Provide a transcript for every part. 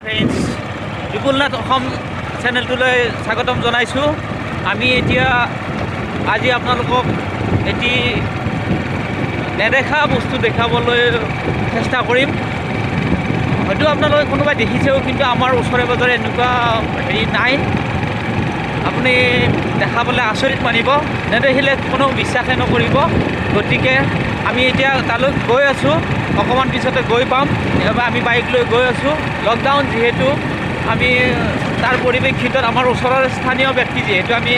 Friends, বিপুল নাথ অসম চেনেলটোলৈ স্বাগতম জনাইছোঁ। আমি এতিয়া আজি আপোনালোকক এটি নেদেখা বস্তু দেখাবলৈ চেষ্টা কৰিম। হয়তো আপোনালোকে কোনোবাই দেখিছেও, কিন্তু আমাৰ ওচৰে পাজৰে এনেকুৱা হেৰি নাই। আপুনি দেখা পালে আচৰিত মানিব, নেদেখিলে কোনো বিশ্বাসে নকৰিব। গতিকে আমি এতিয়া তালৈ গৈ আছোঁ, অকণমান পিছতে গৈ পাম। এবাৰ আমি বাইক লৈ গৈ আছোঁ। লকডাউন যিহেতু, আমি তাৰ পৰিপ্ৰেক্ষিতত আমাৰ ওচৰৰ স্থানীয় ব্যক্তি যিহেতু আমি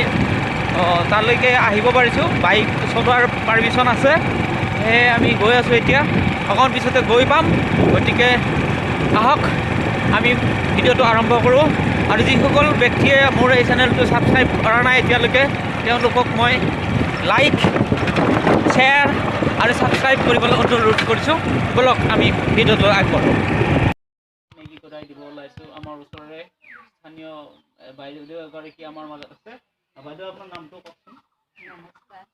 তালৈকে আহিব পাৰিছোঁ। বাইক চলোৱাৰ পাৰ্মিশ্যন আছে, সেয়ে আমি গৈ আছোঁ। এতিয়া অকণমান পিছতে গৈ পাম। গতিকে আহক, আমি ভিডিঅ'টো আৰম্ভ কৰোঁ। আৰু যিসকল ব্যক্তিয়ে মোৰ এই চেনেলটো ছাবস্ক্ৰাইব কৰা নাই এতিয়ালৈকে, তেওঁলোকক মই লাইক, শ্বেয়াৰ আৰু ছাবস্ক্ৰাইব কৰিবলৈ অনুৰোধ কৰিছোঁ। ব'লক, আমি ভিডিঅ'টো আগবঢ়োঁ। মেগী কৰাই দিব ওলাইছোঁ। আমাৰ ওচৰৰে স্থানীয় বাইদেউ এগৰাকী আমাৰ মাজত আছে। বাইদেউ, আপোনাৰ নামটো কওকচোন। নমস্কাৰ,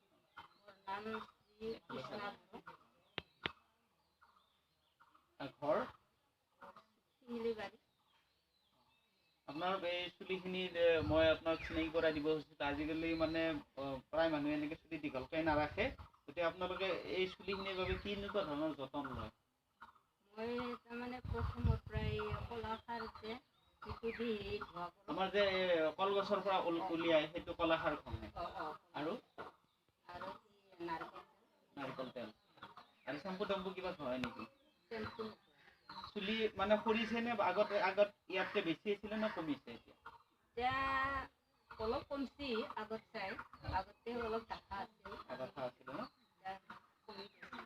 মোৰ নাম শ্ৰী কৃষ্ণা বড়ো। ঘৰ? শিঙিলিবাৰী। আপোনাৰ এই চুলিখিনি মই আপোনাক চিনাকি কৰাই দিব খুজিছোঁ। আজিকালি মানে প্ৰায় মানুহে এনেকৈ চুলি দীঘলকৈ নাৰাখে। গতিকে আপোনালোকে এই চুলিখিনিৰ বাবে কেনেকুৱা ধৰণৰ যতন লয়? মই তাৰমানে প্ৰথমৰ পৰাই কলা খাৰ যে সেইটো দি ধোৱা কৰোঁ। আমাৰ যে এই কলগছৰ পৰা উলিয়াই সেইটো কলাখাৰ ঘঁহে? অঁ। আৰু? আৰু এই নাৰিকল তেল। নাৰিকল তেল। আৰু চেম্পু টেম্পু কিবা ঘঁহে নেকি? চেম্পু। চুলি মানে সৰিছে নে? আগতে আগত ইয়াতকৈ বেছি আছিলে নে কমিছে এতিয়া? এতিয়া অলপ কমছি আগত চাই। আগতে অলপ ডাঠা আছিল। আগত আছিলে ন? এতিয়া কমি গৈছে।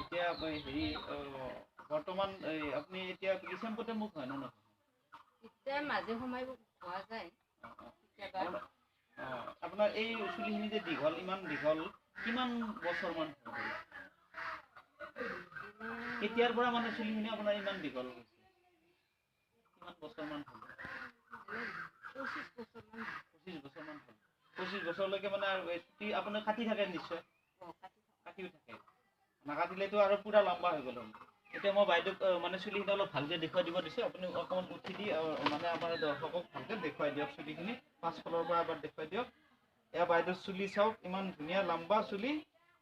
এতিয়া এই হেৰি বৰ্তমান এই আপুনি এতিয়া কি চেম্পু টেম্পু ঘঁহে নে নঘঁহে? এতিয়া মাজে সময়ে ঘঁহা যায় কেতিয়াবা। আপোনাৰ এই চুলিখিনি যে দীঘল, ইমান দীঘল, কিমান বছৰমান হ'ল? কেতিয়াৰ পৰা মানে চুলিখিনি আপোনাৰ ইমান দীঘল হৈছে? কিমান বছৰমান হ'ল? 25 বছৰমান। 25 বছৰমান হ'ল। 25 বছৰলৈকে মানে আৰু এই চুলি আপুনি কাটি থাকে নিশ্চয়? অঁ, কাটি থাকোঁ। কাটিও থাকে। নাকাটিলেতো আৰু পূৰা লম্বা হৈ গ'ল। এতিয়া মই বাইদেউক মানে চুলিখিনি অলপ ভালকৈ দেখুৱাই দিব দিছোঁ। আপুনি অকণমান উঠি দি মানে আমাৰ দৰ্শকক ভালকৈ দেখুৱাই দিয়ক। চুলিখিনি পাছফালৰ পৰা এবাৰ দেখুৱাই দিয়ক। এয়া বাইদেউৰ চুলি চাওক, ইমান ধুনীয়া লম্বা চুলি,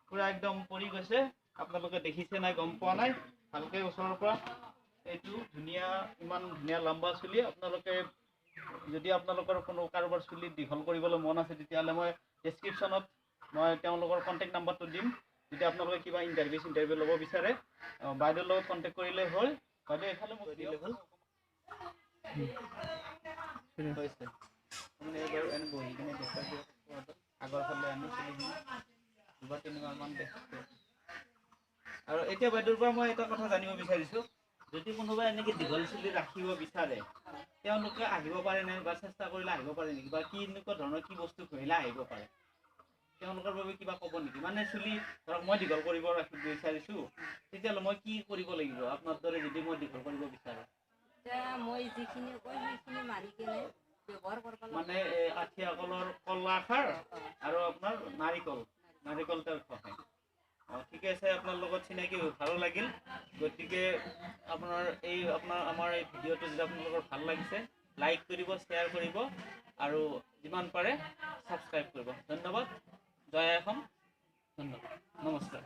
পূৰা একদম পৰি গৈছে। আপোনালোকে দেখিছে নাই গম পোৱা নাই ভালকৈ ওচৰৰ পৰা। এইটো ধুনীয়া, ইমান ধুনীয়া লম্বা চুলি। আপোনালোকে যদি আপোনালোকৰ কোনো কাৰোবাৰ চুলি দীঘল কৰিবলৈ মন আছে, তেতিয়াহ'লে মই ডেছক্ৰিপশ্যনত মই তেওঁলোকৰ কণ্টেক্ট নাম্বাৰটো দিম। যেতিয়া আপোনালোকে কিবা ইণ্টাৰভিউ চিণ্টাৰভিউ ল'ব বিচাৰে, বাইদেউৰ লগত কণ্টেক্ট কৰিলে হ'ল। বাইদেউ, এইফালে মোক দিলে হ'ল। হৈছে। আপুনি এবাৰ এনে বহি কিনে দেখুৱাই দিয়ক। আগৰ ফালে আনি চুলিখিনি দুবাৰ তিনিবাৰমান দেখুৱাই। আৰু এতিয়া বাইদেউৰ পৰা মই এটা কথা জানিব বিচাৰিছোঁ। যদি কোনোবাই এনেকৈ দীঘল চুলি ৰাখিব বিচাৰে, তেওঁলোকে আহিব পাৰেনে বা চেষ্টা কৰিলে আহিব পাৰে নেকি? বা কি এনেকুৱা ধৰণৰ কি বস্তু ঘঁহিলে আহিব পাৰে? তেওঁলোকৰ বাবে কিবা ক'ব নেকি? মানে চুলি ধৰক মই দীঘল কৰিব ৰাখিব বিচাৰিছোঁ, তেতিয়াহ'লে মই কি কৰিব লাগিব আপোনাৰ দৰে যদি মই দীঘল কৰিব বিচাৰোঁ? এতিয়া মই যিখিনি কওঁ, সেইখিনি মানি কিনে ব্যৱহাৰ কৰিব লাগিব। মানে এই আঠিয়া কলৰ কলাখাৰ আৰু আপোনাৰ নাৰিকল তেল ঘঁহে। অঁ, ঠিকে আছে। আপোনাৰ লগত চিনাকি হৈ ভালো লাগিল। গতিকে আপোনাৰ এই আপোনাৰ আমাৰ এই ভিডিঅ'টো যদি আপোনালোকৰ ভাল লাগিছে, লাইক কৰিব, শ্বেয়াৰ কৰিব আৰু যিমান পাৰে ছাবস্ক্ৰাইব কৰিব। ধন্যবাদ। জয় অসম। ধন্যবাদ, নমস্কাৰ।